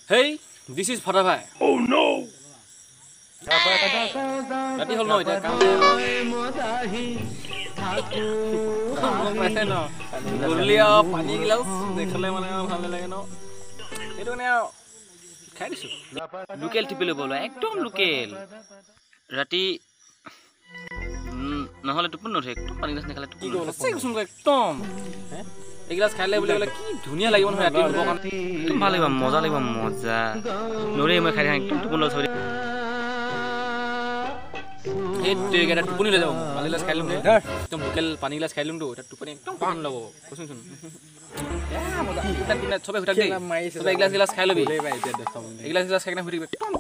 Hey, this is Fata Bhai. Oh no! ৰাতি হ'ল ন, এতিয়া কাম পাইছে ন। গধূলি আৰু পানী গিলাচ দেখালে মানে ভাল নালাগে ন, সেইটো কাৰণে আৰু খাই দিছোঁ। লোকেল টিপি ল'ব, একদম লোকেল। ৰাতি নহ'লে টোপনি নধৰে, একদম পানী গিলাচ নাখালে টোপনি। একদম এইগিলাচ খাই বুলি ক'লে কি ধুনীয়া লাগিব নহয় ৰাতি শুবৰ কাৰণে, একদম ভাল লাগিব, মজা লাগিব, মজা নৰে। মই খাই থাকোঁ, একদম টোপনি নধৰে। সেইটোৱে এটা টোপনি লৈ যাব। পানী গিলাচ খাই ল'ম, একদম লোকেল পানী গিলাচ খাই ল'মতো, এতিয়া টোপনি একদম টোপনি ল'ব। কৈছোঁচোন চবে শুই থাক দেই, চবে এগিলাচ গিলাচ খাই ল'বি। এগিলাচ গিলাচ খাই কিনে শুই থাকিবি একদম।